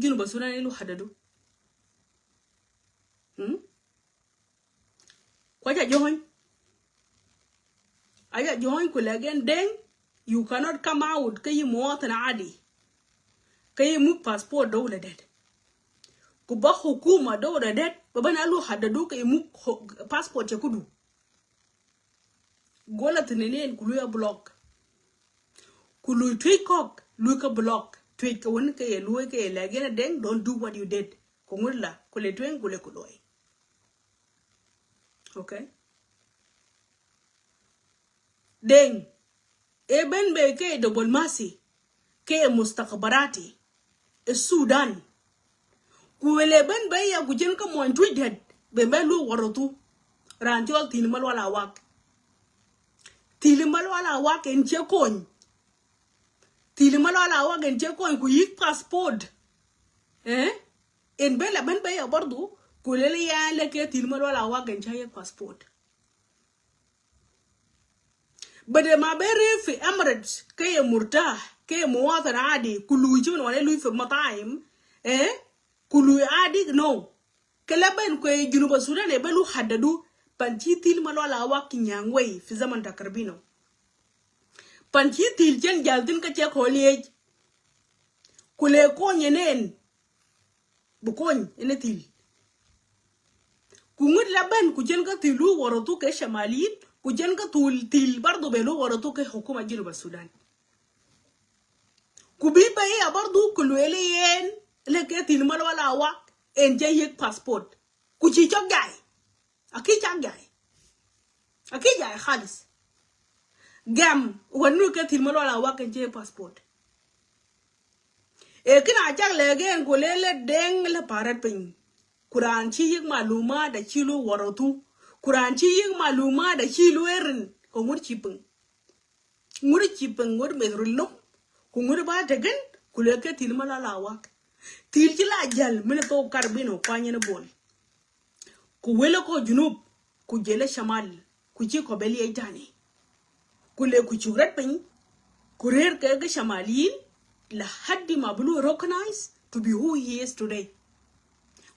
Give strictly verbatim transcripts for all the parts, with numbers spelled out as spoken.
Junub Sudan ilu hadadu. Hmm? Kwa aja join. Aja join ku legen Deng, you cannot come out ke yi muwatin adi. Ke yi muk passport dowla det. Ku ba hukuma dowla det, ba bana lu hadadu ke yi muk ho-, passport ya kudu. Gola tinenen ku luya block. Ku lui tweet kok, luka block. Tweet ke wen ke ye lui ke ye legen Deng, don't do what you did. Ku ngula, ku le tweng, ku le ku lui. Okay? Deng, e ben bei ke diplomacy, ke mustakbarati e Sudan. Ku wele ben bei ya ku jen ka mon tweet det, ben bei lu warotu. Ran chol Thil Malual Awak. Thil Malual Awak en che kony. Thil Malual Awak en che kony ku yik passport. Eh? En bela ben bei ya bardu, ku lele ya le ke Thil Malual Awak en che yik passport. Bede ma bere fi Emirates, ke ye murtah, ke ye muwatin adi, ku lui chi wen wane lui fi mataim, eh? Ku lui adi, no. Ke la ben kwe Junub Sudan e belu hadadu, pan chi Thil Malual Awak ki nyang wei, fi zaman ta Karbino. Pan chi Thil chen jal tin ka che college. Ku le kony enen, bu kony ene Thil. Ku ngut la ben, ku chen ka Thil lu warotu ke Shamaliyin, ku chen ka Thil, Thil bardu be lu warotu ke hukuma Junub Sudan. Ku bi bei ya bardu ku lwele yen, le ke Thil Malual Awak, en che yek passport. Ku chi chok jai. Aki chak jai. Aki jai khalis. Gam, wanu ke Thil Malual Awak en che passport. E kina chak legen ku lele Deng le parat piny. Kuran chi yik maluma da chi lu warotu. Kuran chi yik maluma da chi lu erin. Ko ngur chi piny. Ngur chi piny, ngur me rulum. Ku ngur ba tegen, ku le ke Thil Malual Awak. Thil chi la jal, mine to Karbino, kwa nyene bol. Ku wele ko Junub, ku jele Shamal, ku chi ko beli e tani. Ku le ku chugrat piny, ku rer ke ke Shamaliyin, la haddi ma bulu recognize to be who he is today.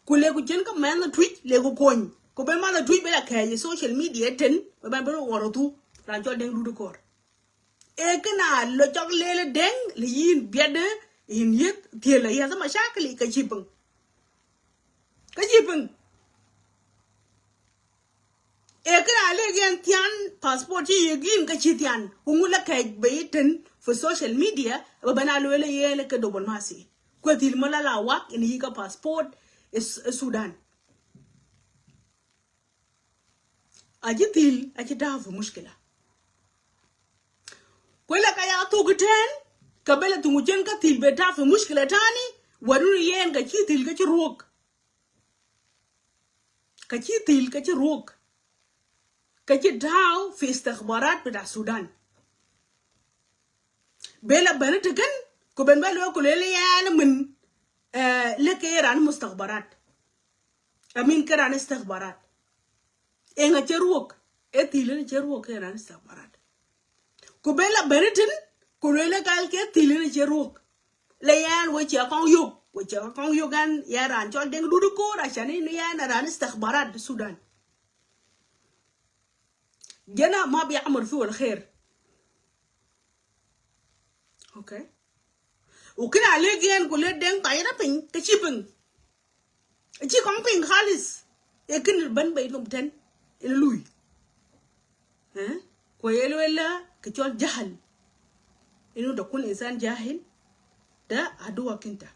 Ku le ku chen ka man tweet, le ku kony. Ku be man tweet be la ke social media ten, be man be warotu, ran chol Deng Dudu Kor. E kina lo chok lele Deng, le yin biade, yin yet, tiel la yasa mashakil ka chi piny. Ka chi piny. E kina le gen tian passport chi yegin ka chi tian. Ungu la kai be iten for social media, ba bana lo le ye le ke diplomacy. Kwe Thil Malual Awak en yi ka passport e S-, e Sudan. Aji Thil, aji tafu mushkila. Kwela ka ya tugu ten, ka bela tungu chen ka Thil be tafu mushkila tani, waruni yen ka chi Thil ka chi ruok. Ka chi Thil ka chi ruok. Ka chi tau fi istikhbarat bita Sudan. Bela bani teken, ku ben bela ku lele ya na min, eh, leke ran mustakhbarat. Amin ke ran istikhbarat. Enga che ruok, e Thil ni che ruok ke ran istikhbarat. Ku bela bani tin, ku lele kal ke Thil ni che ruok. Le yan we che kong yuk, we che kong yuk an ya ran chol Deng Dudu Kor, ashan ni yan ran istikhbarat Sudan. Jena ma bi amur fi wal khair. Okay. U kina le gen ku le Deng ka yena piny, ka chi piny. Chi kong piny khalis. E kin ban bay num ten. Ina lui. Eh? Ko yelo ela ke chol jahil. Inu da kun insan jahil. Da aduwak inta.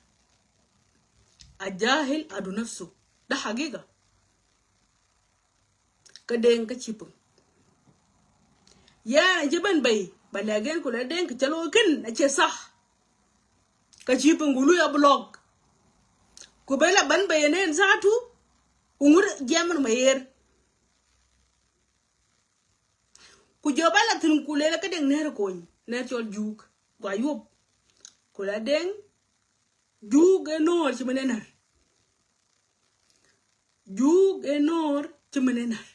Al jahil adu nafsu. Da hagiga. Ka Deng ka chi piny. Ya, je ban bay, ba legen ku le Deng ka chalo kin, a che sah. Ka chi piny gulu ya block. Ku bela ban bay nen zatu, ku ngur jaman mayer. Ku jo bela tin ku le ka Deng ner kony, ner chol juk. Gwa yup. Ku le Deng, juk e nor chi mene nar. Juk e nor chi mene nar.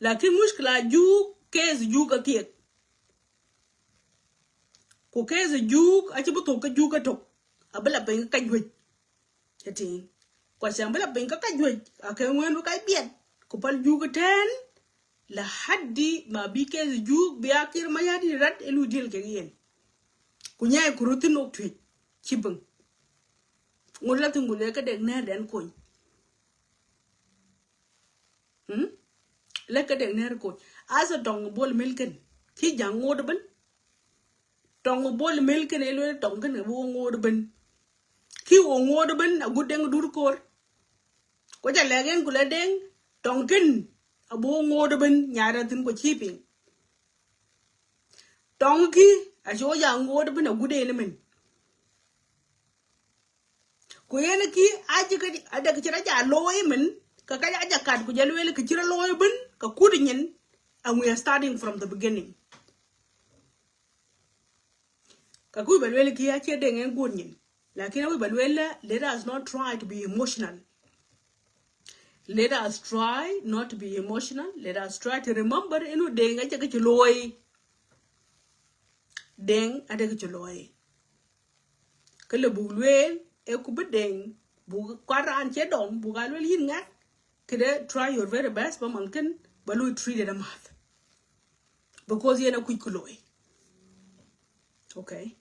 Lakin mushkila juk, kes juk a kiek. Ku kes juk, a chi bu tok ka juk a tok. a bi la piny ka juej. Eti. Kwa ciang bi la piny ka ka juej, a ke ngwen bi ka biet. Ku pal juk ten, la hadi ma bi ke juk bi a Kiir Mayardit rat e lu deal kek yen. Ku nyai ku rutin ok tuej. Ci beng. Ngut la tin gu le ka dek ner den kony. Hmm? Le ka dek ner kony. Asa tong Bol Mel ken. Ki jang ngut ben. Tong Bol Mel ken e lwel tong ken e bo ngut ben. Ki bo ngut ben a gut deng dur kor. Ko ja legen ku le deng tong ken a bo ngut ben nyara tin ko ciping. Tong ki a jo ja ngut ben a gut en men. Ku yen ki a ji ka di, a dek ci ra ja loy men, ka ka ja ja kat ku ja lwel ki ci ra loy ben, ka kud nyen, and we are starting from the beginning. Ka ku ba lwel ki a ci deng en kud nyen. Lakin a wi ba lwel, let us not try to be emotional. Let us try not to be emotional. Let us try to remember inu deng a ci ka ci loy. Deng a dek ci loy. Ke le buk lwel, e ku bi deng, buk kwaran ci dom, buk a lwel yin ngat, kede try your very best, ba man ken, ba lu treated a math. Because yen a kuj ku loy. Okay.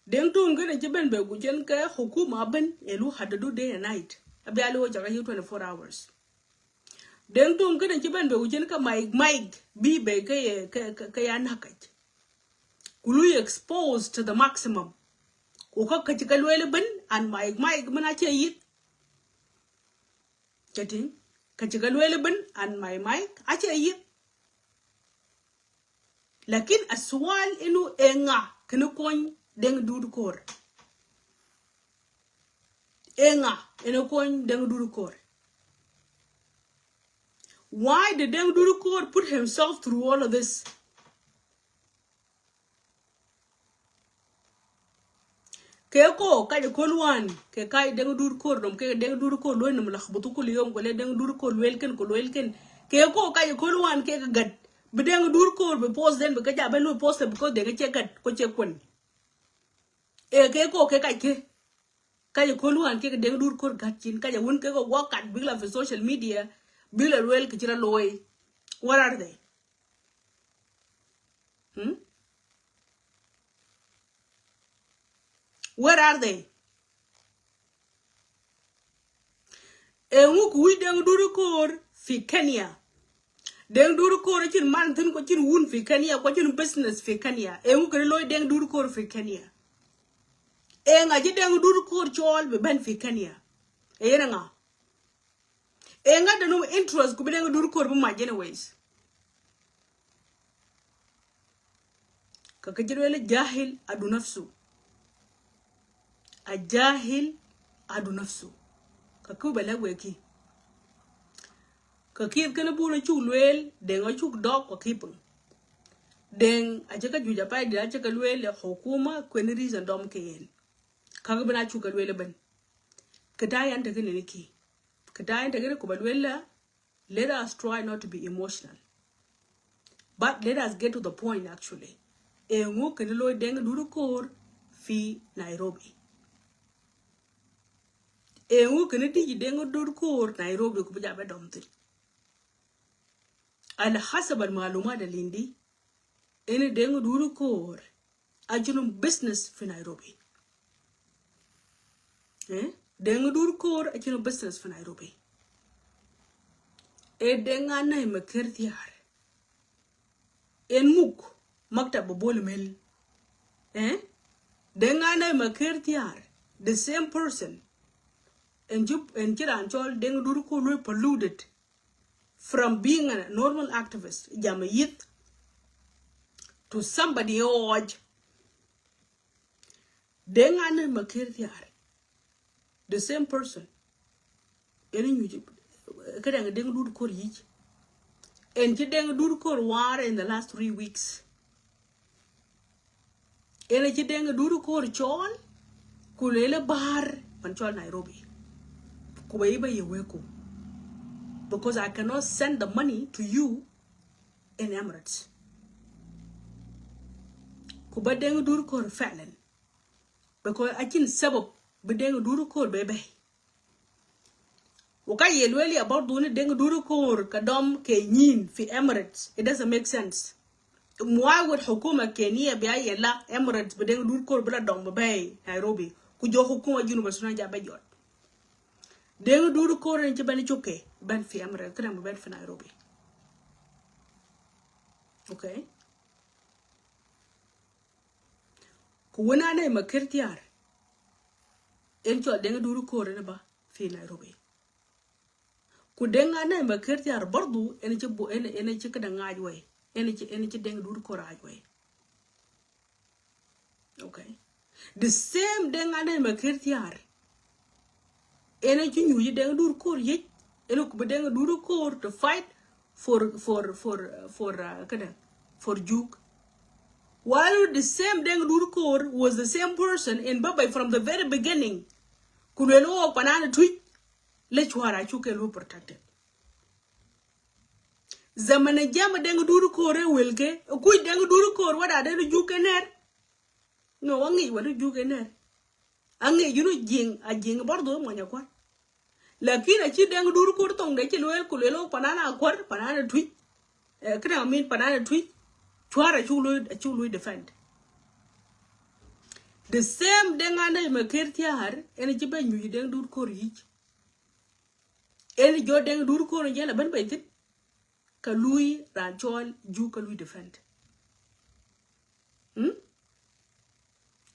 Deng Tong ken ci ben be ku cen ke hukuma ben, e lu hadadu day and night. A bi a lu jaka yu twenty-four hours. Deng Tong ken ci ben be ku cen ke Mike, Mike, bi be ke ye, ke, ke, ke ya nakaj. Ku lu expose to the maximum. Ku ka ka ci ka lwel ben, and Mike, Mike, men a ci yit. Ceti, ka ci ka lwel ben, and Mike, Mike, a ci yit. Lakin a sual inu e nga kene kony deng dur kor. E nga ene kony deng dur kor. Why did deng dur kor put himself through all of this? Ke ko, ka je kol wan, ke ka deng dur kor nom, ke deng dur kor lo nom lakhbutu kul yom, ko le deng dur kor lwel ken, ko lwel ken. Ke ko, ka je kol wan, ke ka gad. Bi deng dur kor, bi post den, bi ka ja, bi lu post, because deng che gad, ko che kwen. E ke ko, ke ka ke. Ka je kol wan, ke deng dur kor gad cin, ka je wun ke ko wa kat, bi la fi social media, bi la lwel ke ci ra loy. Where are they? Hmm? Where are they? E ngu ku wi deng dur kor fi Kenya. Deng dur kor cin man tin ko cin wun fi Kenya, ko cin business fi Kenya. E ngu kene loy deng dur kor fi Kenya. E nga ci deng dur kor col bi ben fi Kenya. E yen nga. E nga danu interest ku bi deng dur kor bi maj anyways. Ka ka ci lwel jahil adu nafsu. A jahil adu nafsu. Ka ku bele weki. Ka kith kene buna cuk lwel, deng a cuk dok kwa kipeng. Deng a ci ka juja pai di a ci ka lwel ya hukuma kwen reason dom ke yen. Ka ka bina cuk ka lwel ben. Ka ta yan ta kene ni ki. Ka ta yan ta kene ku ba lwel la, let us try not to be emotional. But let us get to the point actually. E ngu kene loy deng dur kor fi Nairobi. E ngu kene diji deng dur kor Nairobi ku bi ja be dom tin. Al hasab al malumat al indi, ene deng dur kor a ci num business fi Nairobi. Eh? Deng dur kor a ci num business fi Nairobi. E deng ana ma ker tiar. En muk maktab Bol Mel. Eh? Deng ana ma ker tiar. The same person. En ci, en ci ran col deng dur kor lo polluted. From being a normal activist, jam yith, to somebody oj. Deng ana ma ker tiar. The same person. Eni nyuji, kadang deng dur kor yij. En ci deng dur kor war in the last three weeks. Ene ci deng dur kor col, ku lele bar, pan col Nairobi. Ku ba iba ye weku. Because I cannot send the money to you in Emirates. Ku ba deng dur kor felen. Because a chin sabab bi Deng Duri Kor be bei. Waka ye luel ya bardu ni Deng Duri Kor ka dom ke nyin fi Emirates. It doesn't make sense. Why would hukuma Kenya bia yala Emirates bi Deng Duri Kor bi la dom bi bei Nairobi? Ku jo hukuma Junub Sudan ja be jot. Deng Duri Kor en ci ben cuke, ben fi Emirates, kede bi ben fi Nairobi. Okay. Ku wena ne Makir Thiar. En col Deng Duri Kor en ba fi Nairobi. Ku Deng Anai Makir Thiar bardu en ci bo, en, en ci kede ngaj wei. En ci, en ci Deng Duri Kor aj wei. Okay. The same Deng Anai Makir Thiar. En ci nyuji Deng Duri Kor yej. En ku bi Deng Duri Kor to fight for, for, for, uh, for, uh, kede, for Juk. While the same Deng Duri Kor was the same person en ba bei from the very beginning. Ku lwel o panan Twic, le Cuar a cuke lu protected. Zaman jam Deng Duri Kor e welke, ku Deng Duri Kor wada de Juk e ner. No, angi wada Juk e ner. Angi junu Jing, a Jing bardu mo nya kwa. Lakin a ci Deng Duri Kor tong de ci lwel ku lwel o panan Akwar, panan Twic. Eh, kede I mean panan Twic. Cuar a cu lu, a cu lu defend. The same Deng Anai Makir Thiar, en ci ben nyuji Deng Duri Kor yej. En jo Deng Duri Kor jela ben bei thin. Ka lui ran col Juk ka lui defend. Hmm?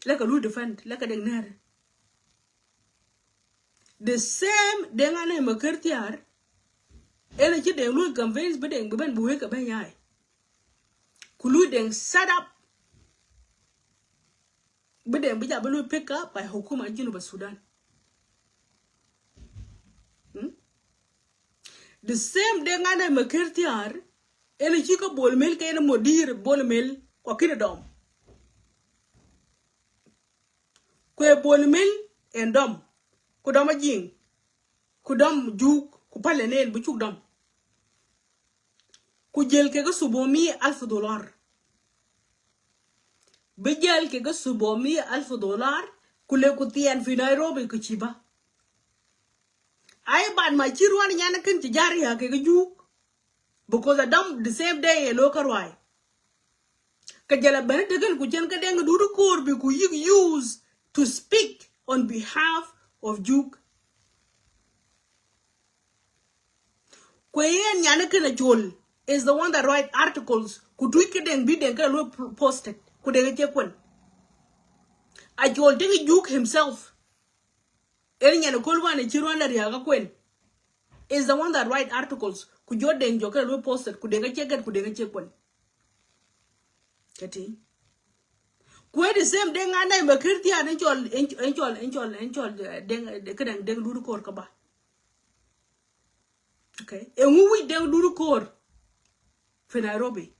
Le ka lui defend, le ka Deng ner. The same Deng Anai Makir Thiar, en ci Deng lui convince bi Deng bi ben bi wek ka ben yai. Ku lui Deng set up. Bi Deng bi ja bi lui pick up by hukuma Junub Sudan. Hmm? The same Deng Anai Makir Thiar, en ci ka Bol Mel ke en mudir Bol Mel kwa kine dom. Kwe Bol Mel en dom. Ku dom a Jing. Ku dom Juk. Ku pale nen bi cuk dom. Ku jel kege subomia alf dollar. Bi jel kege subomia alf dollar, ku le ku thian fi Nairobi ku ci ba. Ai bad ma ci ruan nyana ken ci jari ha kege Juk. Because a dom the same day e lo ka ruai. Ka jela bene degen ku cen ka Deng Duri Kor bi ku yik use to speak on behalf of Juk. Kwe yen nyane ken Achol is the one that write articles. Ku Twic ke Deng bi Deng ke lo posted. Ku Deng ke kwen. Achol Deng Juk himself. Eri nyane kol wan e ci ruan la riaga kwen. Is the one that write articles. Ku jo Deng jo ke lo posted. Ku Deng ke kwen. Ku Deng ke kwen. Kati. Kwe the same Deng Anai Makir Thiar en col, en col, en col, en col, eh, Deng, eh, kedang Deng Duri Kor kaba. Okay. Engu wij Deng Duri Kor fi Nairobi.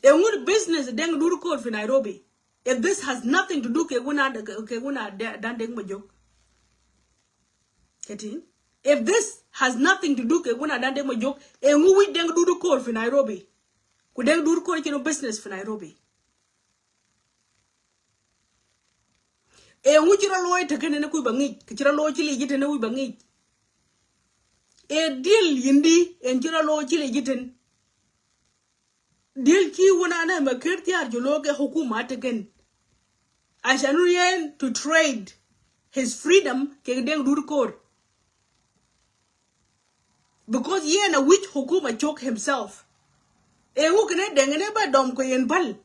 Engu business Deng Duri Kor fi Nairobi. If this has nothing to do ke wuna, ke wuna Dan Deng Majok. Kati. If this has nothing to do ke wuna Dan Deng Majok, engu wij Deng Duri Kor fi Nairobi. Ku Deng Duri Kor ci no business fi Nairobi. Engu ci ro loy te kene ne ku ba ngi, ke ci ro loy ci leji te ne wi ba ngi. E deal yindi, en ci ro loy ci leji te. Deal ci wuna na Makir Thiar jo lo ke hukuma te ken. Ashan yen to trade his freedom ke Deng Duri Kor. Because yen a wij hukuma Chok himself. Engu kene Deng ne ba dom ko yen bal.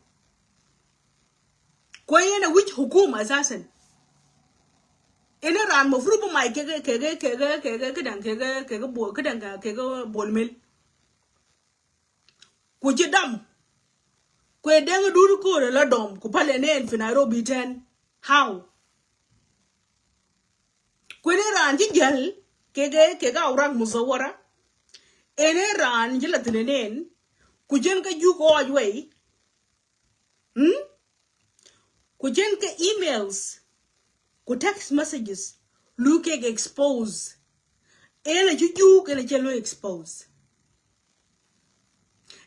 Ko yen a wij hukuma asasan. Ene ran mafrudu mai kege, kege, kege, kege, kedang, kege, kege Bol, kedang, kege Bol Mel. Ku ci dom. Kwe Deng Duri Kor la dom, ku pale nen fi Nairobi ten. How? Kwe ne ran ci jel, kege, kege awrak muzawara. Ene ran ci la tine nen, ku jen ka juk oj wei. Hmm? Ku jen ka emails, ku text messages, lu kege expose. Ene ci juk, ene ci lu expose.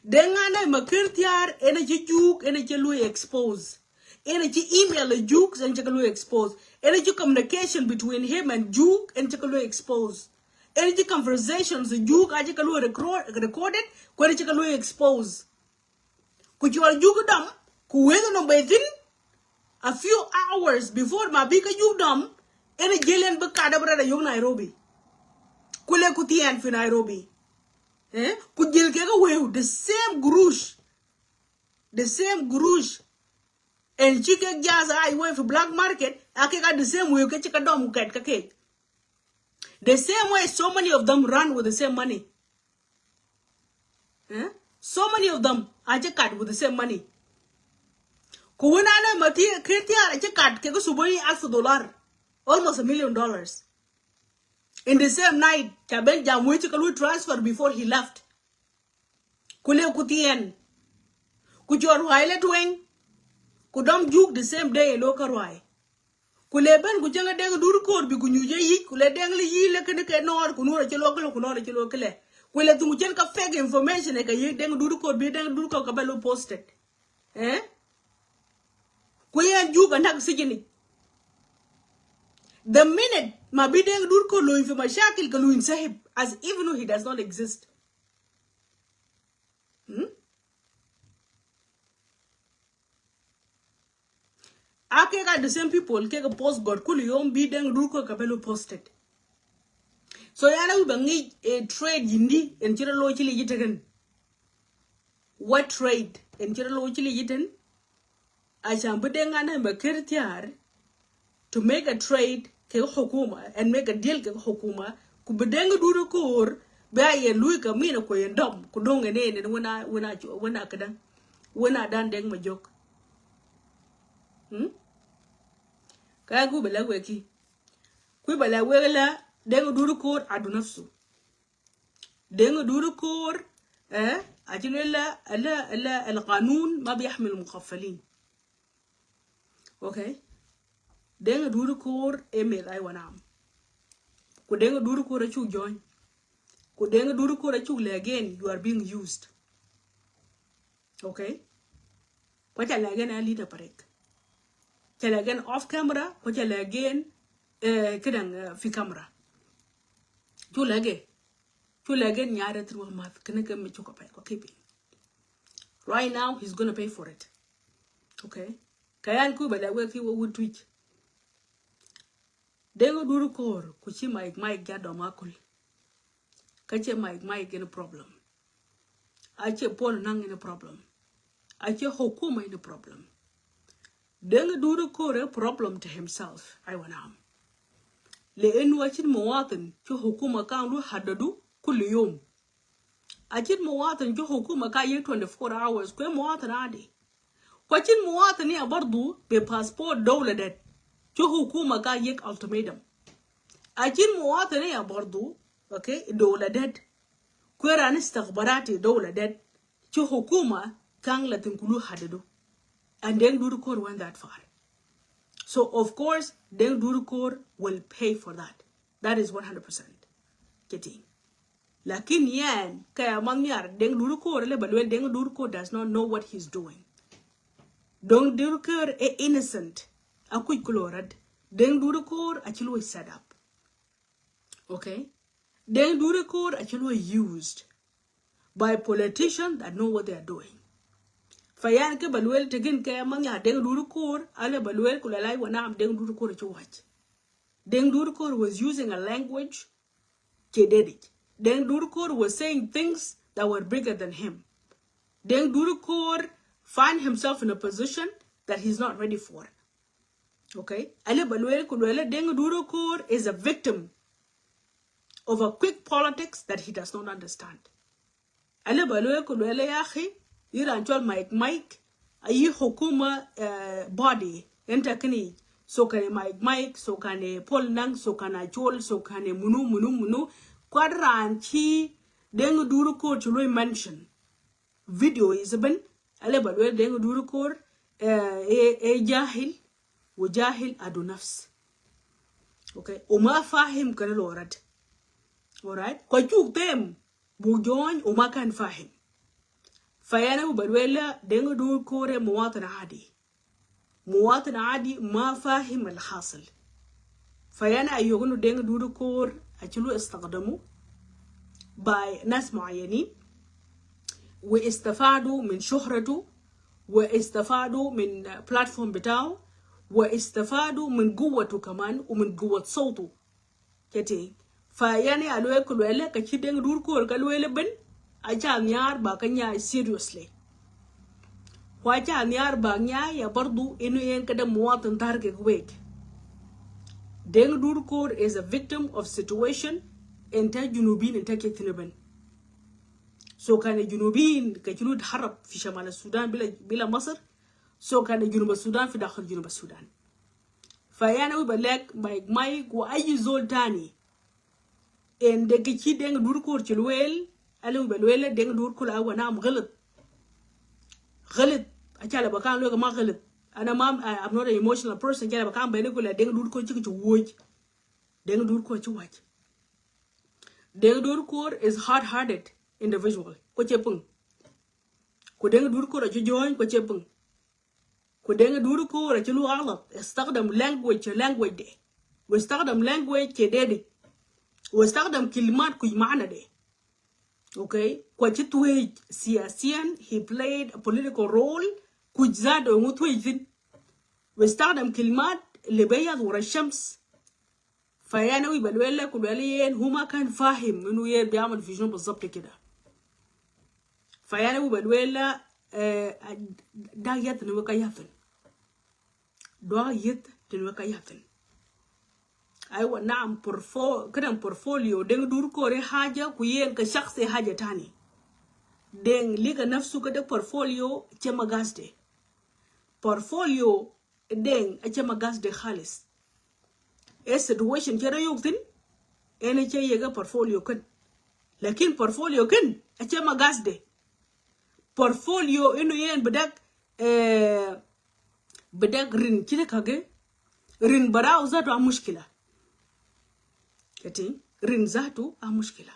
Deng Anai Makir Thiar, ene ci juk, ene ci lu expose. Ene ci email e Juuk, en ci ka luoi expose. Ene ci communication between him and Juuk, en ci ka luoi expose. Ene ci conversations e Juuk, a ci ka luoi record-, recorded, ko ene ci ka luoi expose. Ku cuɔl Juuk dom, ku weth no be thin, a few hours before ma bi ka Juuk dom, ene jelen be kada brada yong Nairobi. Ku le ku tien fi Nairobi. Eh? Ku jel ke ka weu, the same gurush. The same gurush. En ci kek jaza ai weu fi black market, a kek a the same weu ke ci ka dom ket ka kek. The same way so many of them run with the same money. Eh? So many of them a ci kat with the same money. Ku wen a le ma ti, Kiir Thiar a ci kat ke ku subuni alf dollar. Almost a million dollars. In the same night, ca ben jam weu ci ka luoi transfer before he left. Ku le ku tien. Ku cuɔl ruai le tweng. Ku dom Juuk the same day lo ka ruai. Ku le ben ku ceng Deng Duri Kor bi ku nyuj e yij, ku le Deng le yi le kene ke Nuer, ku Nuer a ci luo kile, ku Nuer a ci luo kile. Ku le thung cen ka fake information e ka yi Deng Duri Kor bi Deng Duri Kor ka be lo posted. Eh? Ku yen Juuk a nak sijini. The minute ma bi Deng Duri Kor lo in fi mashakil ka lo in sahib as even though he does not exist. Hmm? A kek a the same people kek a post god kulu yom bi Deng Duri Kor ka be lo posted. So ya na wi ba ngi e trade yindi en ci ra lo ci li yitegen. What trade? En ci ra lo ci li yiten. Ashan bi Deng ana ma Kiir Thiar to make a trade ke hukuma and make a deal ke hukuma. Ku bi Deng Duri Kor bi a yen lui ka mina ko yen dom. Ku dong ene ene wena, wena, wena kadang. Wena dan Deng Majok. Hmm? Ka ku bala weki. Ku bala weki la Deng Duri Kor adu nafsu. Deng Duri Kor, eh, a ci luel la, la, la, القانون ما بيحمي المغفلين. Okay? Deng Duri Kor e meth Aiwa Nam. Ku Deng Duri Kor a cuk join. Ku Deng Duri Kor a cuk le again, you are being used. Okay? Ko ca le again a leader parek. Ca le again off camera, ko ca le again, eh, kedang, eh, fi camera. Cu le again. Cu le again nyare through math, kene ke me cuka pay, ko keeping. Right now, he's gonna pay for it. Okay? Kayan ku bala weki wo wood twitch. Deng Duri Kor, ku ci Mike Mike ja dom akul. Ka ci Mike Mike ene problem. A ci Paul Nang ene problem. A ci hukuma ene problem. Deng Duri Kor e problem to himself, Aiwa Nam. Le inu a ci muwatin, ci hukuma kan lu hadadu kulu yom. A ci muwatin, ci hukuma ka yek twenty-four hours, kwe muwatin adi. Ko a ci muwatin ya bardu be passport dawla det. Ci hukuma ka yek ultimatum. A ci muwatin ya bardu, okay, dawla det. Kwe rani istikhbarati dawla det. Ci hukuma kan latin kulu hadadu. And Deng Duri Kor went that far. So of course, Deng Duri Kor will pay for that. That is one hundred percent. Getting. Lakin yan, kaya man yar, Deng Duri Kor le balwel, Deng Duri Kor does not know what he's doing. Deng Duri Kor e innocent. Akuj kulorat. Deng Duri Kor a ci luoi set up. Okay? Deng Duri Kor a ci luoi used by politicians that know what they are doing. Fayan ke balwel tegin kaya man yar Deng Duri Kor, ale balwel kula lai wanam Deng Duri Kor ci wach. Deng Duri Kor was using a language ci dedich. Deng Duri Kor was saying things that were bigger than him. Deng Duri Kor find himself in a position that he's not ready for. Okay? Ale balwel kulwel Deng Duri Kor is a victim of a quick politics that he does not understand. Ale balwel kulwel ya akhi, iran col Mike Mike, ayi hukuma, eh, body, enta kini, so kane Mike Mike, so kane Paul Nang, so kane Col, so kane munu, munu, munu, kwadran ci Deng Duri Kor ci luoi mention. Video is ben, ale balwel Deng Duri Kor, eh, e, e jahil, wa jahil adu nafs. Okay, uma fahim kana lorat. Alright, kwa cuk tem, bu join, uma kan fahim. Fayana u balwel Deng Duri Kor e muwatin adi. مواطن عادي ما فاهم الحاصل. فيعني أيوغنو دينغ دودو كور أجلو استخدمو by ناس معينين، واستفادوا من شهرته، واستفادوا من platform بتاعه، واستفادوا من قوته كمان ومن قوة صوته. Keti. Fa yani a luel ku luel ka ci deng dur kor ka luel ben. Aca niar ba ka nyai seriously. Wa aca niar ba nyai ya bardu inu yen ka da muwatin tar ke kwek. Deng dur kor is a victim of situation. Enta junubin enta ke tiniben. So kan junubin ka julu harab fi shamal Sudan bila, bila Masir. So kan junub Sudan fi dakhil junub Sudan. Fa yani wi balek Mike Mike wa ayi zol tani. Ende ke ci deng dur kor ci luel, ali wi balwel deng dur kor awa nam galit. Galit, aca la bakan luel ma galit. Ana ma, I, I'm not an emotional person, aca la bakan bene kula deng dur kor ci ci woj. Deng dur kor ci woj. Deng dur kor is hard-hearted individual. Ko ci pung. Ko deng dur kor ci join ko ci pung. Ko deng dur kor ci lu galat. Istakdam language, language de. Wa istakdam language ke dedi. Wa istakdam kilimat ku mana de. Okay? Ko ci tuwe siyasiyan, he played a political role. Ku zado ngu tuwe zin. Wa istakdam kilimat le beyad wara shams. Fa yani wi balwel ku luel yen هو ما كان فاهم inu yen biamal fi shunu بالضبط kida. Fa yani wi balwel, eh, da yet ni weka yafin. Da yet ni weka yafin. Aywa, naam, portfo-, kadan portfolio, deng dur kor haja ku yen ka shakhsi haja tani. Deng liga nafsu ka da portfolio ce ma gasde. Portfolio deng ace ma gasde khalis. E situation cere yuk tin, ene ce yega portfolio ken. Lakin portfolio ken ace ma gasde. Portfolio inu yen bedak, eh, bedak rin cire kage, rin barau zatu a mushkila. Keti, rin zatu a mushkila.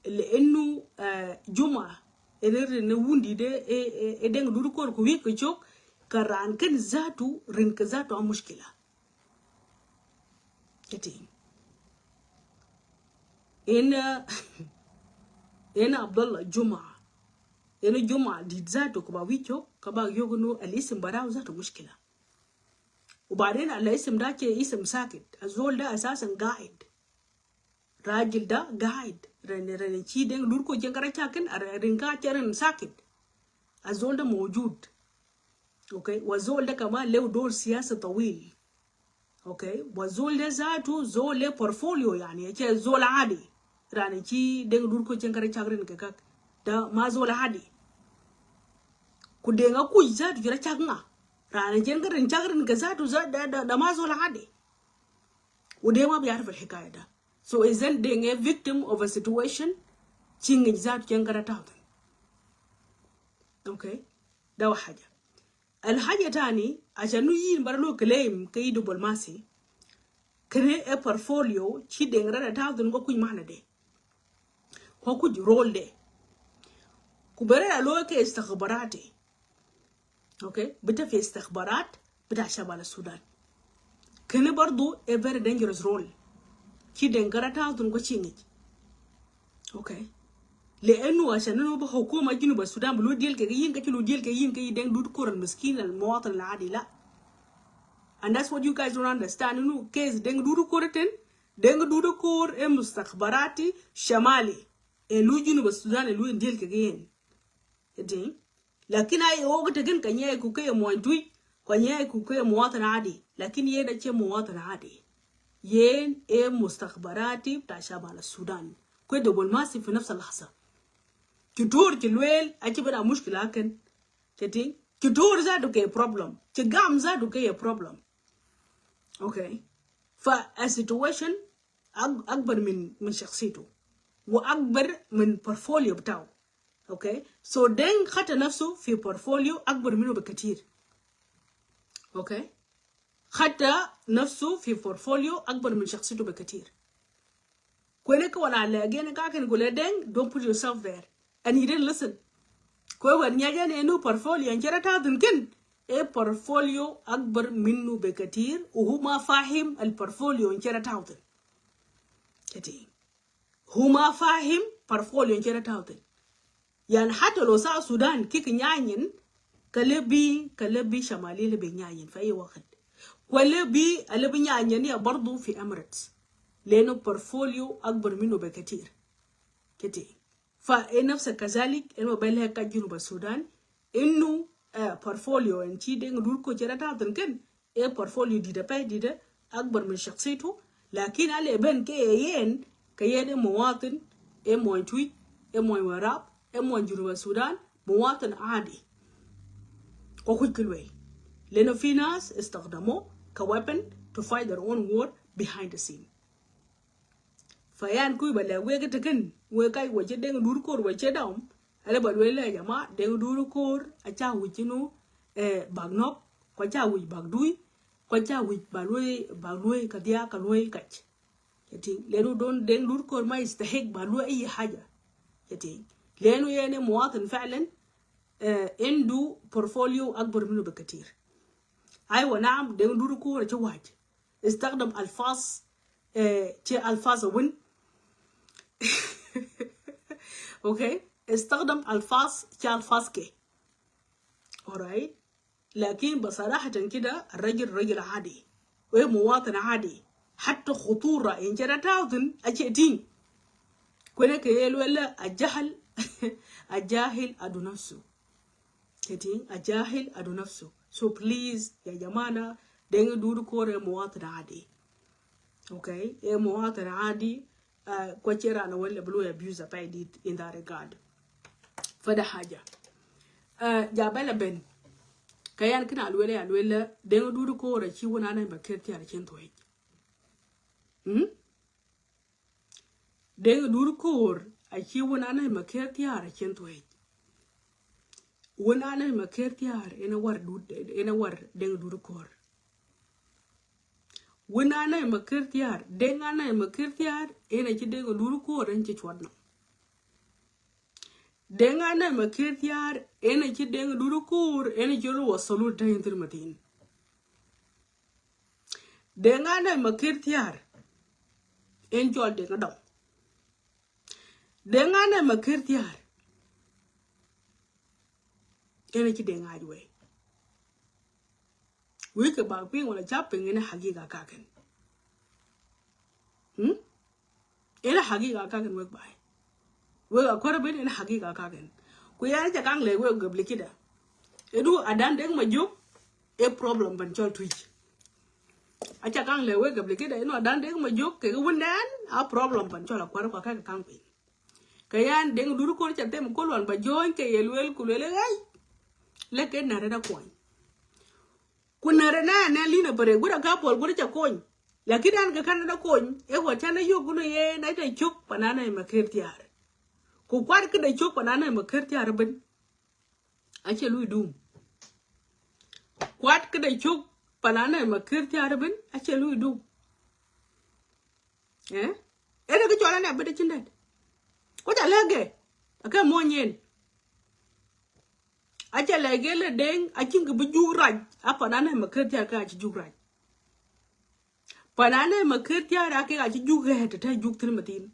Lanu, eh, Juma, ene rin ne wundi de, e, e, e deng dur kor ku wik ku cok, ka ran ken zatu, rin ke zatu a mushkila. Keti. Ena, ena Abdallah Juma. Ena Juma di zatu ku ba wik cok, ka ba yognu al isim barau zatu mushkila. Ubaden al isim da ce isim sakit. Azol da asasan gaid. Rajil da gaid. Ren, ren ci deng dur kor jengara cakin, ren ka ce ren sakit. Azol da mojud. Okay? Wa zol da kaman lew dor siyasi tawil. Okay? Wa zol da zatu, zol le portfolio yani, ace zol adi. Ren ci deng dur kor jengara cakrin ke kak. Da ma zol adi. Ku deng a kuj zatu jira caknga. Ren jengara cakrin ke zatu za-, da, da, da ma zol adi. Ude ma biarif al hikaya da. So, izan deng a victim of a situation, cingin zatu cengara tautan. Okay? Da wa haja. Al haja tani, ashan nu yin bara lo claim ke i diplomasi. Kene e portfolio, ci deng rara tautan ko kuj mana de. Ko kuj role de. Ku bere a lo ke istikhbarati. Okay? Bita fi istikhbarat, bita shamal Sudan. Kene bardu a very dangerous role. Ci deng kara tautun ko cingit. Okay? Lanu ashan inu ba hukuma Junub Sudan bulu deal ke yin, ka ci lu deal ke yin, ke deng dur kor al miskin al muwatin al adi la. And that's what you guys don't understand. Inu case deng dur kor ten, deng dur kor e mustakhbarati shamali. E lu Junub Sudan e lu deal ke yin. Eti? Lakin ai o kete ken ka nyai ku ke muwatin, ka nyai ku ke muwatin adi. Lakin yen da ce muwatin adi. Yen e mustakhbarati bita shamal Sudan. Kwe diplomasi fi nafs al lahza. Ci dur ci luel, aci bada mushkila ken. Keti? Ci dur zatu ke problem. Ci gam zatu ke problem. Okay. Fa a situation ag-, akbar min, min shakhsiyatu. Wa akbar min portfolio bitau. Okay? So, deng khata nafsu fi portfolio akbar minu bi katir. Okay? Khata nafsu fi portfolio akbar min shakhsiyatu bi katir. Kwene ke wala le, gene ka ken gule deng, don't put yourself there. And he didn't listen. Kwe wer nyaja ne nu portfolio, an cera ta dun ken. e portfolio akbar minnu bikatir, wa hu ma fahim al portfolio in kede tautan. Kede. Hu ma fahim portfolio in kede tautan. Yani hatta lo South Sudan kiki nyanyan, kala bi, kala bi Shamali la bi nyanyan fi ay waqt. Wala bi, ala bi nyanyan ya bardu fi Emirates. Lanu portfolio akbar minnu bikatir. Kede. Fa e nafsa kazalik, inu bele ka Junub Sudan, inu, eh, portfolio en ci Deng Duru Kor kede tautan ken, e portfolio dida pe dida, akbar min shakhsiyatu, lakin ala ben ke yen, ke yen e muwatin, e moin Twic, e moin Warrap, e moin Junub Sudan, muwatin adi. Ko kuj kilwe. Lanu fi nas istakdamu ka weapon to fight their own war behind the scene. Fa yani kuj bale weke teken, weke kai wace Deng Duru Kor wace dom, ala bal wele ya jama, Deng Duru Kor, aca wujinu, eh, bag nok, ko aca wuj bag dui, ko aca wuj bal we, bal we, kadia, kal we kaj. Kede, lanu don Deng Duru Kor ma istahik bal we ay haja. Kede, lanu yani muwatin fa'lan, eh, indu portfolio akbar minnu bikatir. Aywa, naam, Deng Duru Kor aca waj. Istakdam alfaz, eh, ce alfaz win. Okay? Istakdam alfaz, ce alfaz ke. Alright? Lakin basarahatan kida, rajil, rajil adi. Wa muwatin adi. Hatta khutura, in kede tautan, ace tin. Kwene ke yel wala ajahil, ajahil adu nafsu. Kede, ajahil adu nafsu. So please, ya jamana, Deng Duru Kor e muwatin adi. Okay? E muwatin adi, uh, ko cera na wala bulu abuse pa edit in that regard. Fa da haja. Uh, ja bala ben. Ka yani kina alwele, alwele, Deng Duru Kor aci wun ana ma kerti ara cen tuwej. Hmm? Deng Duru Kor, aci wun ana ma kerti ara cen tuwej. Wun ana ma kerti ara, ena war dud, ena war Deng Duru Kor. Wun ana ma kerti ara, Deng ana ma kerti ara, ena ci Deng Duru Kor, en ci cuadna. Deng ana ma kerti ara, ena ci Deng Duru Kor, ena ci lo wasalu ta intir matin. Deng ana ma kerti ara, en col Deng dom. Deng ana ma kerti ara, ena ci Deng ajwe. Weke ba ping wala ca ping, ena hagiga kaken. Hmm? Ena hagiga kaken wek bai. Wek akwara ben ena hagiga kaken. Ku yani ca kang le wek gabli kida. Edu adan Deng Majok, e problem pan col Twic. Aca kang le wek gabli kida, eno adan Deng Majok, ke wun dan, a problem pan col akwara kwa ka kang ping. Ka yani Deng Duru Kor ca tem kol wan ba join ke yel wel kulele gai. Leke nare da kony. Ku nare na, na lina pare, gura ka pol, gura ca kony. Lakin dan ka kan da kony, e wa ca na yo guna ye, na da cuk, pan ana ma kerti ara. Ku kwat kida cuk, pan ana ma kerti ara ben. Ace lui dum. Kwat kida cuk, pan ana ma kerti ara ben, ace lui dum. Eh? Ena ki col ana bede cindet. Ko ca lege. Ake monyen. Aca lege le Deng, acin ki bi juk raj. A pan ana ma kerti ara ka ci juk raj. Pan ana ma kerti ara ke ka ci juk he te te juk tin matin.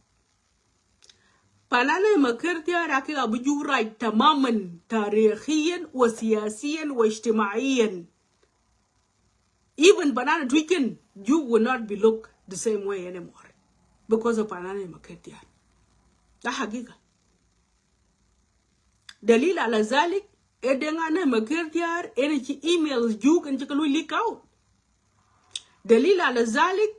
Pan ana ma kerti ara ke ka bi juk raj tamaman, tarikhiyan, wa siyasiyan, wa ijtimaiyan. Even pan ana Twic ken, you will not be look the same way anymore because of pan ana ma kerti ara. Da hagiga. Dalil ala zalik, e Deng ana ma kerti ara, ena ci emails juk, ena ci ka lui leak out. Dalil ala zalik,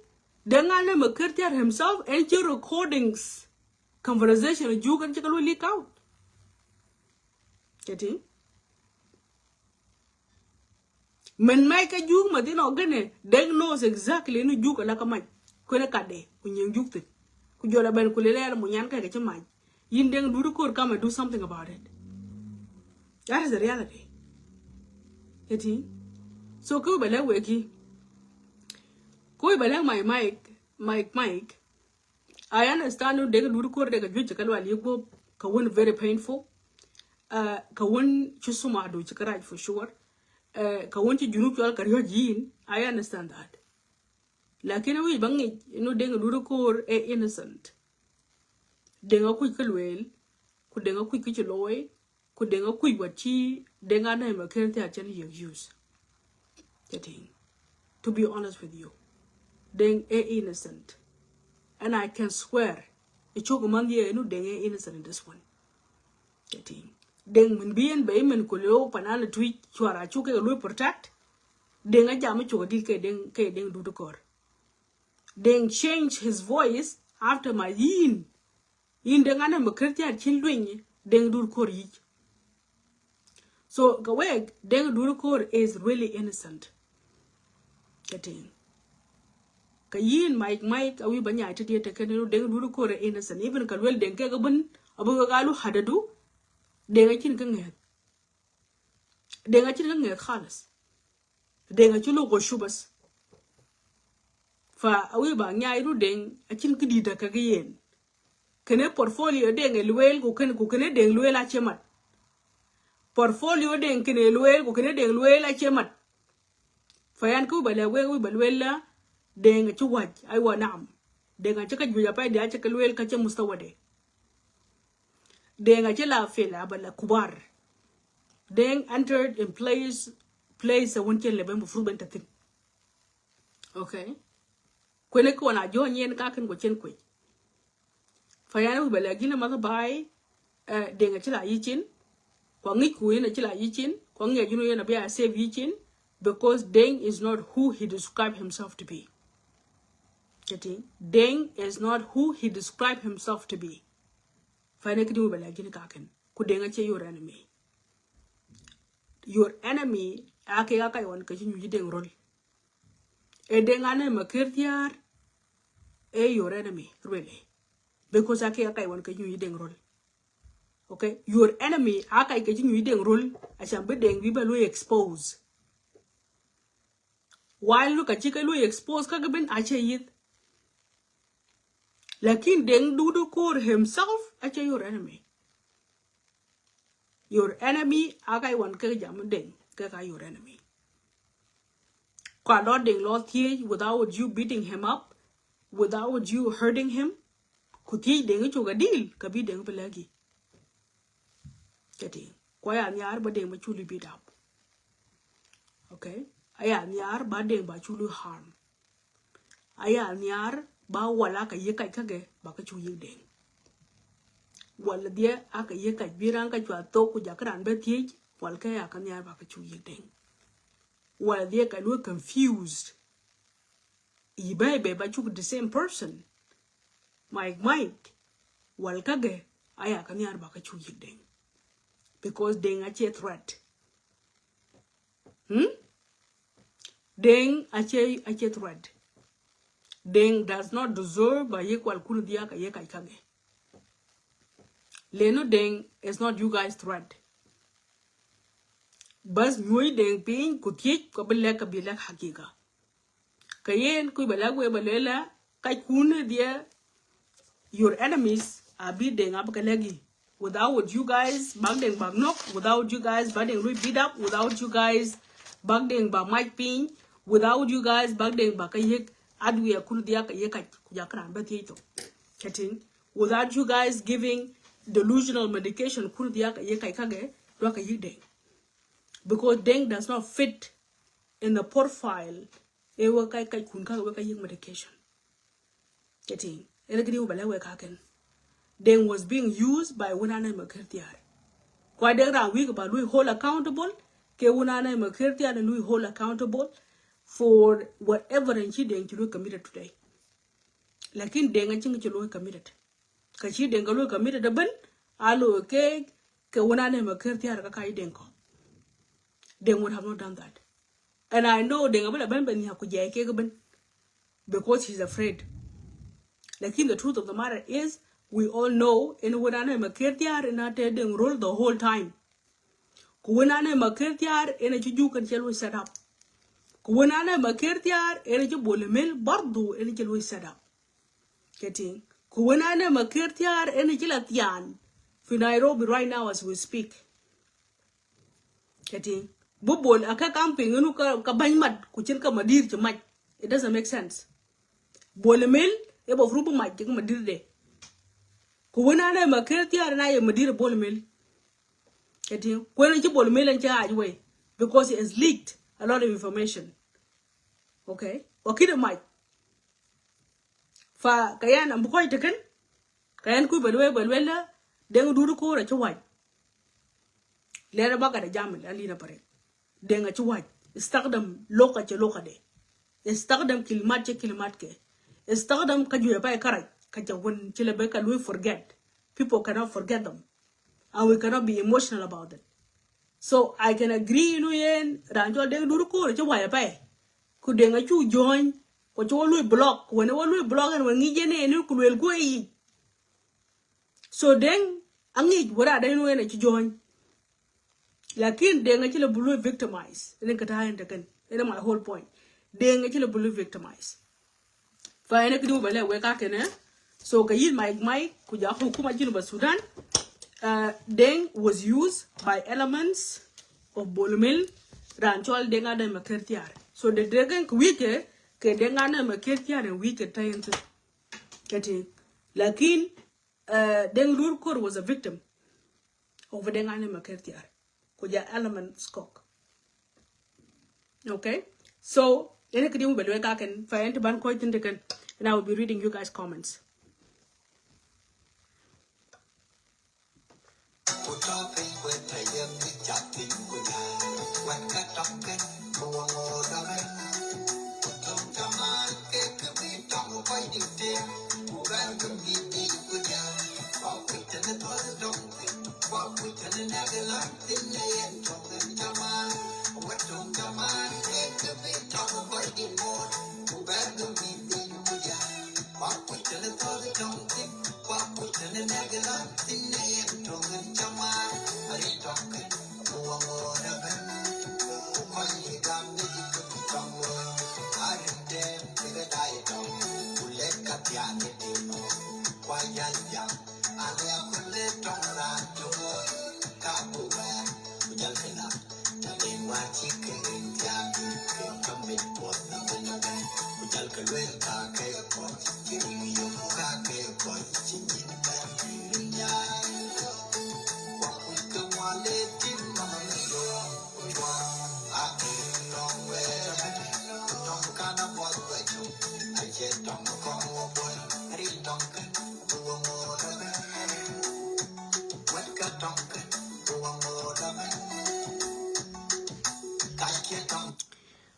Deng ana ma kerti ara himself, ena ci recordings, conversation juk, ena ci ka lui leak out. Keti? Men mai ka juk ma dino gene, Deng knows exactly inu juk ala ka mai. Kwene kade, ku nyen juk tin. Ku jola ben kulele ala munyan ka ke ci mai. Yin Deng Duru Kor, come and do something about it. That is the reality. Keti? So, ku bele weki. Ku bele my mic, mic, mic. I understand Deng Duru Kor de ka juj ka lwal yigbo ka wun very painful. Uh, ka wun ci suma du ci ka raj for sure. Eh, ka wun ci Junub col ka rioj yin, I understand that. Lakin a wi ba ngi, you know, Deng Dut Kor e innocent. Deng a kuc ka luel, ku Deng a kuc ka ci loy, ku Deng a kuc wat ci Deng Anai Maker Thiar cen yek use. Getting. To be honest with you, Deng e innocent. And I can swear, i cuk man ye, you know, Deng e innocent in this one. Getting. Deng min bien be min ku leo panana twi cuara cuk ke lui protect. Deng a jam cuk di ke Deng, ke Deng Dut Kor. Deng change his voice after my yin. Yin Deng Anai Maker Thiar cin luenyi Deng Dut Kor yij. So, ka wek, Deng Dut Kor is really innocent. Getting. Ka yin Mike Mike, a wi ba nyai te die te kene Deng Dut Kor e innocent. Even ka luel Deng ke ka bun, a bu ka galu hadadu. Deng a cin ka ngeth. Deng a cin ka ngeth khalas. Deng a cin lo ko shubas. Fa a wi ba nyai ru Deng a cin ki di da ka yen. Kene portfolio Deng e luel ku kene, ku kene Deng luel a cemat. Portfolio Deng kene luel ku kene Deng luel a cemat. Fa yan ku ba le we, we ba luel la Deng a ci waj, ai wa nam. Deng a ci ka juja pa de a ci ka luel ka ce mustawa de. Deng a ci la fela ba la kubar. Deng entered in place, place a wun cen le ben bu fru ben ta thin. Okay. Kwene ko na jo nyen ka ken ko cen kwe. Fa yan wi ba la gina ma bai, eh, Deng a ci la yicin. Kwa ngi ku yin a ci la yicin. Kwa ngi a junu yin a bia save yicin. Because Deng is not who he described himself to be. Getting? Deng is not who he described himself to be. Fa ne kidi wi ba la gina ka ken. Ku Deng a ci your enemy. Your enemy, a ke a kai wan ka ci nyuji Deng rol. E Deng Anai Maker Thiar, e your enemy, really. Because a ke a kai wan ka ci nyuji Deng rol. Okay? Your enemy, a kai ka ci nyuji Deng rol, a cam bi Deng bi ba lui expose. While lu ka ci ka lui expose, ka ka ben a ce yith. Lakin Deng Dut Kor himself, a ce your enemy. Your enemy, a kai wan ke jam Deng, ke ka your enemy. Kwa lo Deng lo thiej without you beating him up, without you hurting him. Ku thiej Deng cu ka deal, ka bi Deng pelagi. Keti. Kwa ya niar ba Deng ba cu lu beat up. Okay? A ya niar ba Deng ba cu lu harm. A ya niar ba wal a ka yek kaj kage ba ka cu yek Deng. Wal die a ka yek kaj bi ran ka cua thok ku jak ran ba thiej, wal ke a ka niar ba ka cu yek Deng. Wal die ka lu confused. I be be ba cuk the same person. Mike Mike. Wal kage a ya ka niar ba ka cu yek Deng. Because Deng a ce threat. Hmm? Deng a ce, a ce threat. Deng does not deserve ba yek wal kunu dia ka yek kaj kage. Leno Deng is not you guys threat. Bas nyuoj Deng piny ku thiej ka bi lek, ka bi lek hakika. Ka yen ku ba lek we ba lela kaj kunu dia your enemies a bi Deng a ba ka legi. Without you guys, bak Deng bak nok. Without you guys, bak Deng lui beat up. Without you guys, bak Deng bak maj piny. Without you guys, bak Deng bak ka yek adwia kunu dia ka yek kaj ku jak ran ba thiej to. Keti. Without you guys giving delusional medication kunu dia ka yek kaj kage, dua ka yek Deng. Because Deng does not fit in the profile. E we kaj kaj kun ka we ka yek medication. Keti. Ene kidi u ba lek we ka ken. Deng was being used by Win Anai Maker Thiar. Kwa Deng ran wik ba lui hold accountable, ke Win Anai Maker Thiar lui hold accountable for whatever en ci Deng ci lui committed today. Lakin Deng a cing ci lui committed. Ka ci Deng ka lui committed a ben, a lo ke, ke Win Anai Maker Thiar ka kai Deng ko. Deng would have not done that. And I know Deng a bela ben ben ya ku jai ke ben. Because he's afraid. Lakin the truth of the matter is, we all know, en Win Anai Maker Thiar en a te Deng rol the whole time. Ku Win Anai Maker Thiar en a ci juk en ci lui set up. Ku Win Anai Maker Thiar en a ci Bol Mel bardu en a ci lui set up. Keti. Ku Win Anai Maker Thiar en a ci la thian fi Nairobi right now as we speak. Keti. Bu Bol, aka camping, inu ka, ka bany mat, ku cin ka Madir ci mac. It doesn't make sense. Bol Mel, e ba furu bu mac, ci ka Madir de. Ku wena ne Maker Thiar na ye Madir Bol Mel. Keti, ku wena ci Bol Mel en ci aj we. Because he has leaked a lot of information. Okay? Wa kida mac. Fa, ka yan, am bu koi teken. Ka yan ku belwe, belwe la, Deng Duri Kor a ci waj. Lera ba gada jamel, alina pare. Deng a ci waj. Istakdam loka ci loka de. Istakdam kilimat ci kilimat ke. Istakdam ka juya pa e karaj. Ka ca wen ci lebe ka lui forget. People cannot forget them. And we cannot be emotional about it. So I can agree inu yen ran col Deng Duri Kor ci waj a pa e. Ku Deng a cu join. Ku ci wa lui block. Wene wa lui block en wa ngi jene enu ku luel ku e yi. So Deng a ngi wara da inu yen a ci join. Lakin Deng a ci le bulu victimize. Ene kata en teken. Ene my whole point. Deng a ci le bulu victimize. Fa ene kidi ubele we ka kene. So ka yin Mike Mike, ku ja hukuma Juba Sudan. Uh, Deng was used by elements of Bol Mel. Ran col Deng a da Maker Thiar. So the Deng ku wike ke Deng a da Maker Thiar en wike tayin tu. Keti. Lakin uh, Deng Duri Kor was a victim of Deng a da Maker Thiar. Ku ja elements kok. Okay? So ene kidi ubele we ka ken, fa en ti ban koi tin teken. And I will be reading you guys' comments.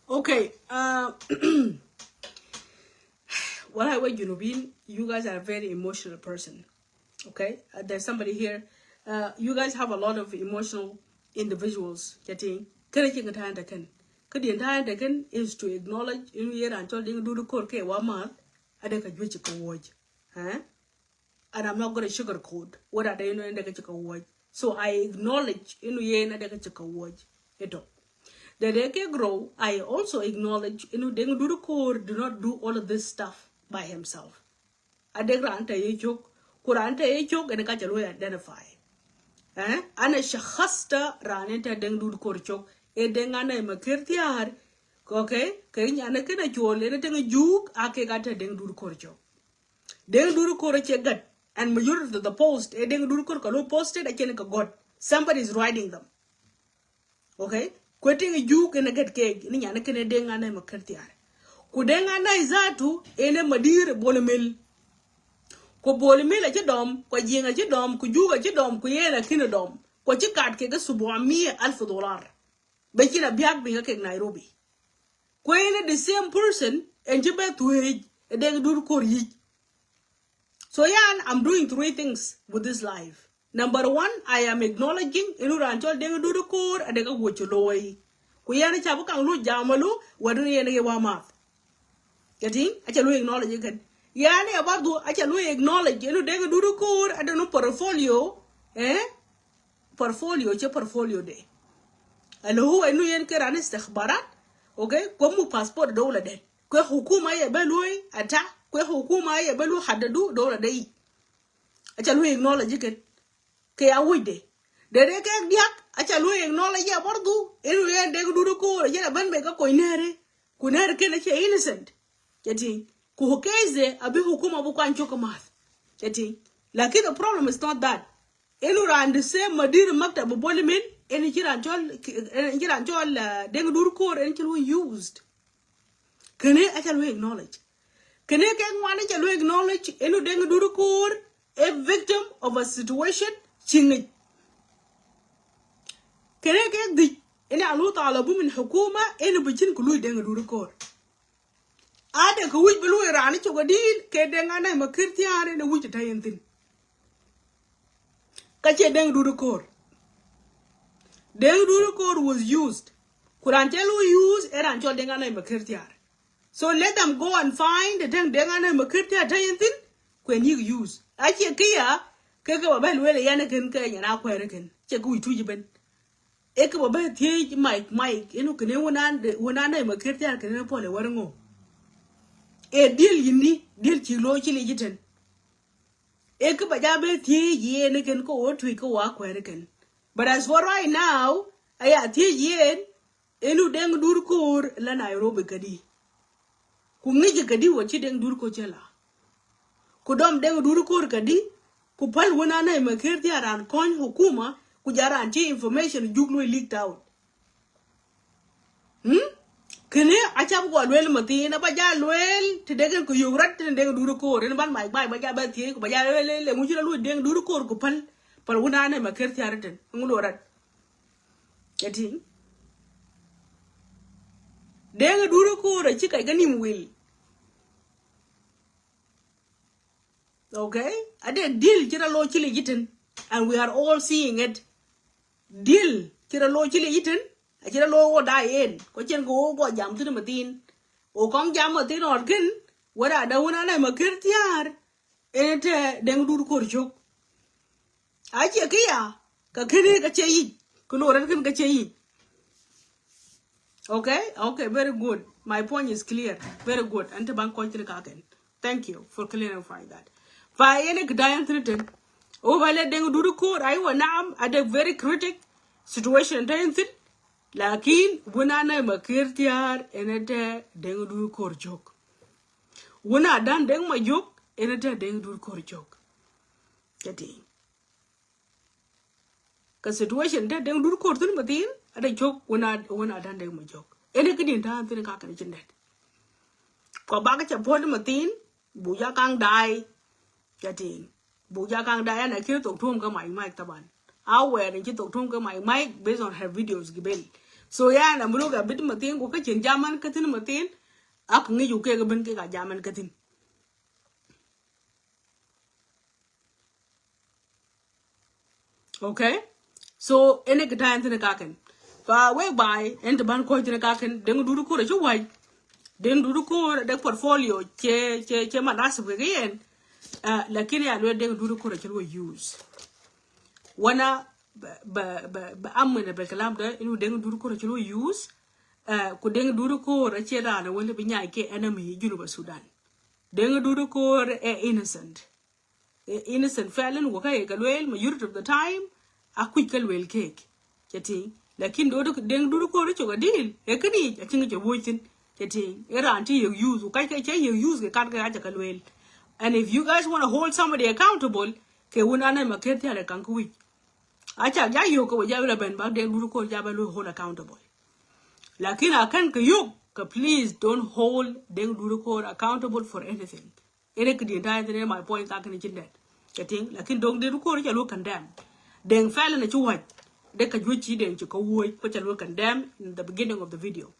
Okay, uh, wallahi, we Junubin, you guys are a very emotional person. Okay, uh, there's somebody here. Uh, you guys have a lot of emotional individuals. Getting kere king time taken. Kedi time taken is to acknowledge inu yer and told Deng Duri Kor ke wa math. Ada ka juichi ka woj. Huh? And I'm not gonna sugarcoat what ada inu ende ka chika woj. So I acknowledge inu yen ada ka chika woj. Eto. The day ke grow, I also acknowledge inu Deng Duri Kor do not do all of this stuff by himself. Adeg ran te ye chok, ku ran te ye chok, ene ka cha lui identify. Eh? Ana shakhasta ran ente Deng Duri Kor chok, e Deng ana Maker Thiar, okay? Ke nyane kena chol, ene teng juk, ake ka te Deng Duri Kor chok. Deng Duri Kor che gat, and majority of the post, e Deng Duri Kor ka lui posted, a chen ka got. Somebody is writing them. Okay? Kwe teng juk ene gat keg, ni nyane kene Deng ana Maker Thiar. Ku Deng ana izatu, ene madir Bol Mel. Ku Bol Mel a chi dom, ku Jieng a chi dom, ku juk a chi dom, ku yen a kine dom. Ku chi kat kege subuamia alf dollar. Be chi na biak binga keg Nairobi. Kwe ene the same person, en chi be thuej, e Deng Duri Kor yij. So yan, I'm doing three things with this life. Number one, I am acknowledging inu ran chol Deng Duri Kor, adega wucho loi. Ku yan cha bu kang lu jamalu, wadu yen ge wa math. Getting? Acha lu acknowledge again. Yani abardu, acha lu acknowledge inu Deng Duri Kor, adenu portfolio, eh? Portfolio, che portfolio de. Alo huwa inu yen ke ran istikhbarat, okay? Kwa mu passport dawla de. Kwe hukuma ye be lui ata, kwe hukuma ye be lui haddadu dawla de. Acha lui acknowledge ken. Ke ya wuj de. Dede kek diak, aca luoi acknowledge ya bardu, inu yen Deng Duri Kor, aca la ben be ka kony nere. Ku nere ken aca innocent. Keti. Ku case de, abi hukuma bu kwan chok math. Keti. Lakin the problem is not that. Inu ran the same mudir maktab boli min, inu ci ran chol, inu ci ran chol, uh, Deng Duri Kor, inu ci luoi used. Kene aca luoi acknowledge. Kene kek ngwan aca luoi acknowledge, inu Deng Duri Kor, a victim of a situation, ci ngej. Kene kek dich, inu alu talabu min hukuma, inu bi cin ku luoi Deng Duri Kor. Ade ka wich bi luoi rani chok a deal, ke Deng Anai Makir Thiar inu wich ta yen thin. Ka ce Deng Duri Kor. Deng Duri Kor was used. Ku ran ce luoi use, e ran chol Deng Anai Makir Thiar. So let them go and find the Deng, Deng Anai Makir Thiar ta yen thin, kwen yik use. Ace kia, ke ke ba ben luoi le yan ken ke nyana kwer ken. Ce ku wich tuji ben. E ke ba ba thiej Mike, Mike, inu kene Wun Anai, Wun Anai Makir Thiar kene pole war ngo. E deal yindi, deal ci lo ci le jiten. E ke ba ja be thiej yen ken ko wo tui ko wa kwer ken. But as for right now, aya thiej yen, inu Deng Duri Kor la Nairobi kadi. Ku ngiji kadi wa ci Deng Duri Kor ci la. Ku dom Deng Duri Kor kadi, ku pal Wun Anai Makir Thiar ran kony hukuma, ku ja ran ci information jug luoi leaked out. Hmm? Kene aca bu ko luel mathin, aba ja luel, ti degen ku yug rat, ti degen Duri Kor, en ban mai bai, ba ja ba thiej, ku ba ja luel, le, le, ngu ci la luoi Deng Duri Kor ku pal, pal Wun Anai Makir Thiar ten, ngu lo rat. Keti. Deng Duri Kor ci kai ka nim wil. Okay? Ade deal ci ra lo ci le jiten. And we are all seeing it. Deal ci ra lo ci le jiten. A ci ra lo wo da yen. Ko cen ko wo go jam thin mathin. O kong jam mathin or ken. Wada da Wun Anai Makir Thiar. Ene te Deng Duri Kor chok. Ace kia, ka kene ka ce yi, ka lo rat ken ka ce yi. Okay, okay, very good. My point is clear. Very good. Ante ban koch tene ka ken. Thank you for clarifying that. Fa ene kdayan tene ten. O ba le Deng Duri Kor, aiwa naam, ade very critic situation ten thin. Lakin, Wun Anai Makir Thiar, ene te Deng Duri Kor chok. Wun Adan Deng Majok, ene te Deng Duri Kor chok. Keti. Ka situation te Deng Duri Kor thin mathin, ade chok Wun Ad-, Wun Adan Deng Majok. Ene kidin ta thin ka ken cin det. Ko ba ka ca pon mathin, bu ja kang dai. Keti. Bu ja kang dai ana kir tok tum ka mai mai taban. Awer ni ci tok tum ka mai mai based on her videos gibel. So ya na mulu ka bit mathin ko ka cin jaman ka thin mathin. Ak ngi ju ke ka ben ke ka jaman ka thin. Okay? So, ene kdayan tene ka ken. Fa we bai, ente ban koch tene ka ken, Deng Duri Kor ci wai. Deng Duri Kor de portfolio, ce, ce, ce manasib ke yen. Ah, lakin ya luel Deng Duri Kor ci luoi use. Wana ba, ba, ba, ba amene be kalam da, inu Deng Duri Kor ci luoi use. Ah, ku Deng Duri Kor ci rana wala bi nyai ke enemy Junub Sudan. Deng Duri Kor e innocent. E innocent felon, wa ka e ka luel, majority of the time, a kuj ka luel kek. Keti. Lakin do do Deng Duri Kor chok a deal. E kani, a cin ci wuj thin. Keti. E ran ci yek use, wa ka e ka ci yek use, ke kan ka aca ka luel. And if you guys wanna hold somebody accountable, ke Wun Anai Makir Thiar kan ku wich. Aca ja yok ka wa ja wila ben bak Deng Duri Kor ja ba luoi hold accountable. Lakin a kan ka yok, ka please don't hold Deng Duri Kor accountable for anything. Ene kidi entire thing, my point ka kene cin det. Keti, lakin Deng Duri Kor ca luoi condemn. Deng felon na ci waj. De ka juoj ci Deng ci ka wuoj, ko ca luoi condemn in the beginning of the video.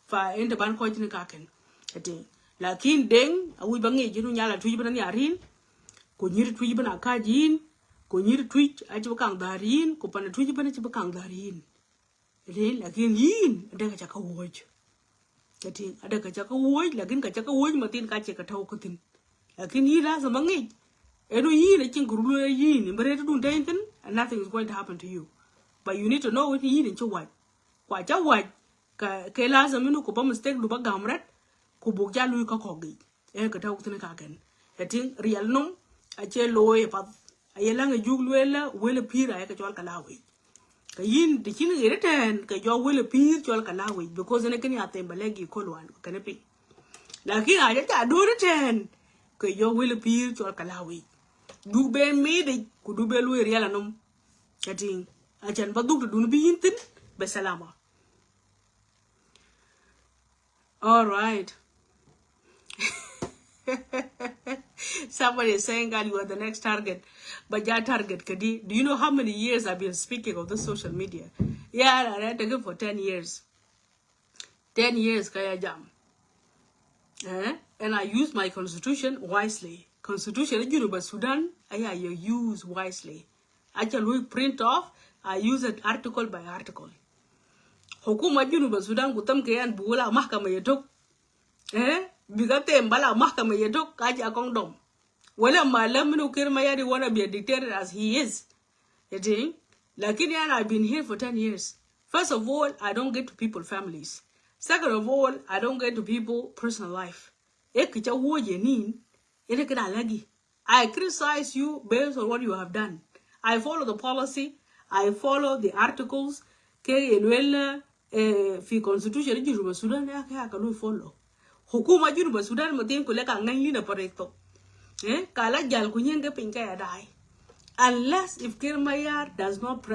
Fa ente ban koch tene ka ken. Keti. Lakin Deng, a wuj ba ngi jinu nyala tuj bana nyarin. Ko nyir tuj bana kaj yin. Ko nyir tuj a ci ba kang dhar yin. Ko pana tuj bana ci ba kang dhar yin. Keti, lakin yin, ade ka ca ka wuoj. Keti, ade ka ca ka wuoj, lakin ka ca ka wuoj mathin ka ce ka tau ka thin. Lakin yin lazim ba ngi. Eno yin, a cin kuru luoi yin, imba re tu dun ten thin, and nothing is going to happen to you. But you need to know it yin ci waj. Kwa ca waj, ka, ke lazim inu ku ba mistake du ba gam ret, ku buk ja luoi ka kok gi. E ka tau ka thin ka ken. Keti, riel num, a ce luoi e path. A ye lang e juk luel la, wel e pir a ye ka cwal ka la wei. Ka yin, te kin ger ten, ka jo wel pir chol ka la wich, because ne kin ya tem ba legi kol wan, ka ne pi. Lakin a ja ja dur ten, ka jo wel pir chol ka la wich. Du be mi de, ku du be lu riala nom. Ka ting, a chan ba duk dun bi yin tin, be salama. All right. Somebody is saying, "God, you are the next target." But yeah, target kadi. Do you know how many years I've been speaking of this social media? Yeah, I take it for ten years. Ten years, kaya jam. Eh? And I use my constitution wisely. Constitution of Juba Sudan, I use wisely. Actually, we print off, I use it article by article. Hukuma Juba Sudan, ku tam ke yan bula mahkama yetok. Eh? Bigate mbala mahkama yetok, kaja kong dom. Wala malam minu Kiir Mayardit wanna be a dictator as he is. Eti, lakin yan, I've been here for ten years. First of all, I don't get to people families. Second of all, I don't get to people personal life. E kicha wo ye nin, ene kina lagi. I criticize you based on what you have done. I follow the policy. I follow the articles. Ke yelwel, eh, fi constitution Juba Sudan ya ke akalu follow. Hukuma Juba Sudan matin kule ka ngan lina pareto. Eh, kala jal kunyen ke pinka ya dai. Unless if Kiir Mayardit does not